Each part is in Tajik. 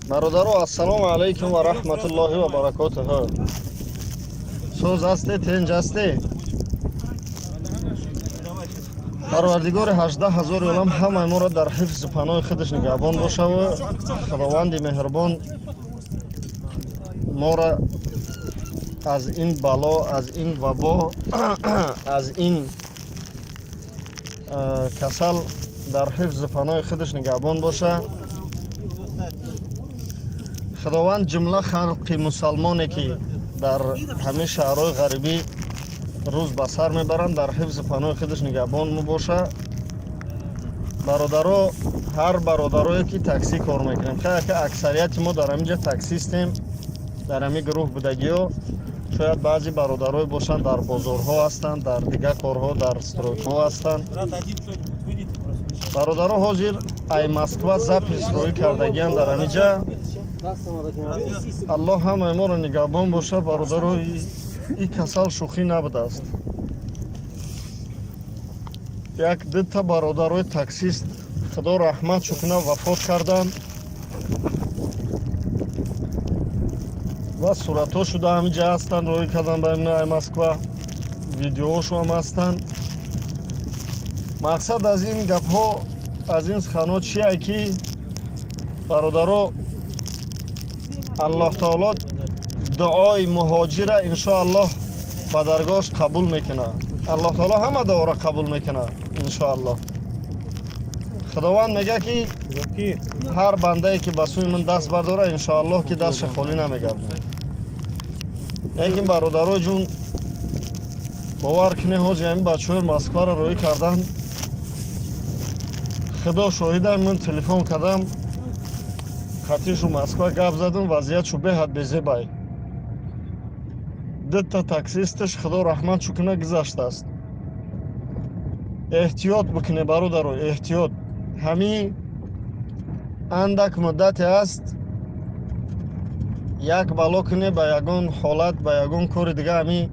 Бародаро, ассалому алайкум ва раҳматуллоҳи ва баракотуҳ. Соз ҳасте, тенҷ ҳасте? Парвардигори 18 000 олам ҳамаи моро дар ҳифзу паноҳи худаш нигаҳбон бошаву Худованди меҳрубон моро аз ин бало, аз ин вабо, аз ин касал дар ҳифзу паноҳи худаш нигаҳбон боша. Худованд ҷумла халқи мусалмоне ки дар ҳамин шаҳрҳои ғарибӣ рӯз ба сар мебаранд, дар ҳифзу паноҳи худаш нигаҳбон мебоша. Бародаро, ҳар бародарое ки таксӣ кор мекунем, хай аксарияти мо дар ҳамин ҷа таксистем, дар ҳамин гурӯҳ будагиҳо, шояд баъзе бародарое бошанд, дар бозорҳо ҳастанд, дар дигар корҳо, дар стройкаҳо ҳастанд. Бародаро, ҳозир ай Москва запись роӣ кардагианд дар ҳамин ҷа. Аллоҳ ҳамаи моро нигаҳбон боша. Бародаро, и касал шӯхӣ набудааст. Як дута бародарои таксист, Худо раҳматшу кунад, вафот карданд ва суратҳо шуда ҳамин ҷа ҳастанд, роӣ кардан ба ай Москва, видеоҳошо ҳам ҳастанд. Мақсад аз ин гапҳо, аз ин суханҳо чие ки, бародаро, Аллоҳ таоло дуои муҳоҷира иншоаллоҳ ба даргоҳаш қабул мекунад. Аллоҳ таоло ҳама дуоро қабул мекунад иншоаллоҳ. Худованд мегӯяд ки ҳар бандае ки ба сӯи ман даст бардора, иншоаллоҳ ки дастша холӣ намегардад. Лекин, бародаро ҷун, бовар кунед, ҳоҷи ҳамин бачаҳои Москваро роӣ кардан, Худо шоҳидам, ман телефон кардам, хатишу Москва гап задам, вазъиятшу беҳад безебай. Дута таксисташ, Худо раҳматшу кунад, гузаштааст. Эҳтиёт бикунед, бародаро, эҳтиёт. Ҳамин андак муддате аст, як бало кунед, ба ягон ҳолат, ба ягон кори дига ҳамин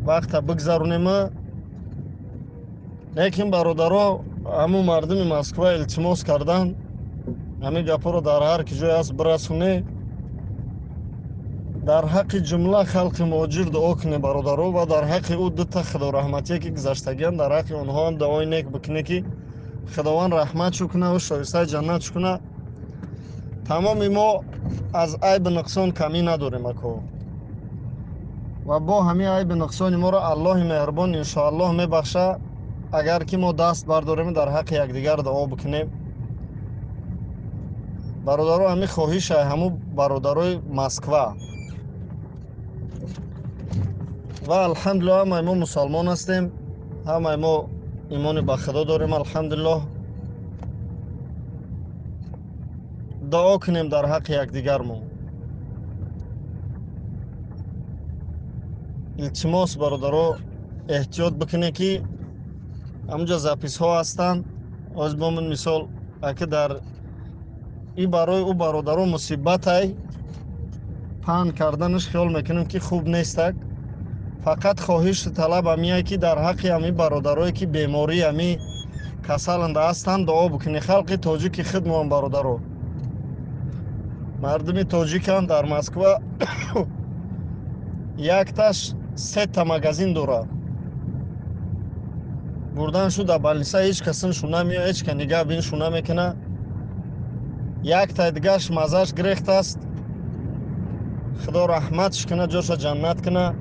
вақта бигзаронема. Лекин, бародаро, ҳамун мардуми Москва илтимос кардан, ҳамин гапҳоро дар ҳар ки ҷое аст бирасоне, дар ҳаққи ҷумла халқи муҳоҷир дуо кунед, бародаро, ва дар ҳаққи ӯ дута худораҳматие ки гузаштагианд, дар ҳаққи онҳоам дуои нек бикунед, ки Худованд раҳматшу кунад ва шоистаи ҷаннатшу кунад. Тамоми мо аз айби нуқсон камӣ надорем, ако, ва бо ҳамин айби нуқсони моро Аллоҳи меҳрубон иншоаллоҳ мебахша, агар ки мо даст бардорем, дар ҳаққи якдигар дуо бикунем. Бародаро, ҳамин хоҳиша ҳамун бародарои Москва. Ва алҳамдулиллоҳ, ҳамаи мо мусалмон ҳастем, ҳамаи мо имони ба Худо дорем, алҳамдулиллоҳ. Дуо кунем дар ҳаққи якдигармо. Илтимос, бародаро, эҳтиёт бикунед, ки ҳамунҷа записҳо ҳастанд. Ҳозир бо ман мисол, аки дар и барои ӯ бародаро мусибатай паҳн карданаш хиёл мекунем ки хуб нестак. Фақат хоҳишу талаб ҳамие ки дар ҳаққи ҳамин бародарое ки бемории ҳамин касаланда ҳастанд, дуо бикунед. Халқи тоҷики худмоам, бародаро, мардуми тоҷикам дар Москва якташ сета магазин дорад. Бурдан шу дар больница, ҳеҷ касиншу намеояд, ҳеҷ ка нигаҳ биншу намекунад. Яктай дигаш маззаш гирехтааст, Худо раҳматш кунад, ҷоша ҷаннат кунад.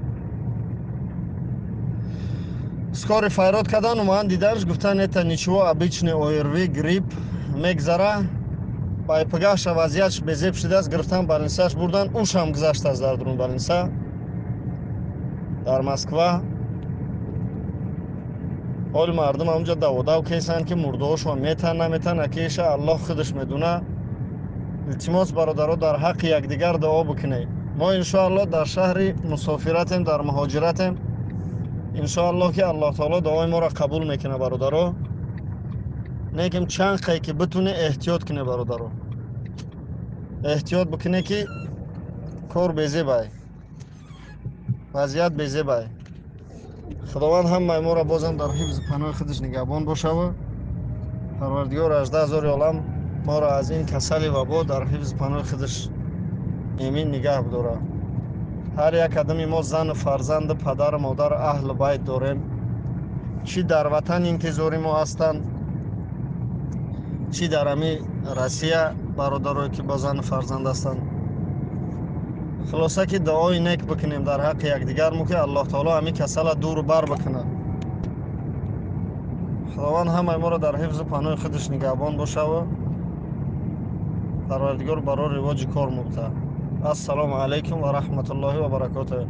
Скорый файрод кардан, омадан, диданш, гуфтан: это ничего, обычный ОРВ, грипп, мегзара. Байпагаша вазъиятш безеб шудааст, гирифтан, больницаш бурдан, ушам гузаштааст дар дурун больница дар Москва. Ҳоли мардум ҳамунҷа даводав кесанд, ки мурдаҳошон метан, наметан, акиша Аллоҳ худаш медуна. Илтимос, бародаро, дар ҳаққи якдигар дуо бикунед. Мо иншоаллоҳ дар шаҳри мусофиратем, дар муҳоҷиратем, иншоаллоҳ ки Аллоҳ таоло дуои моро қабул мекунад. Бародаро, лекин чанд қай ки битуне, эҳтиёт кунед, бародаро, эҳтиёт бикунед, ки кор безебай, вазъият безебай. Худованд ҳамаи моро бозам дар ҳифзи паноҳи худаш нигаҳбон бошаву Парвардигор 18 000 олам. Моро аз ин касали вабо дар ҳифзи паноҳи худаш эмин нигаҳ бидорад. Ҳар як одами мо зану фарзанду падару модару аҳлу байт дорем. Чӣ дар ватан интизори мо ҳастанд, чӣ дар ҳами Россия бародарое ки бо зану фарзанд ҳастанд. Хулоса ки дуои нек бикунем дар ҳаққи якдигармо, ки Аллоҳ таоло ҳамин касала дуру бар бикунад. Худованд ҳамаи моро дар ҳифзу паноҳи худаш нигаҳбон бошаву Парвардигор барои ривоҷи кор мубта. Ассалому алайкум ва раҳматуллоҳи ва баракотуҳ.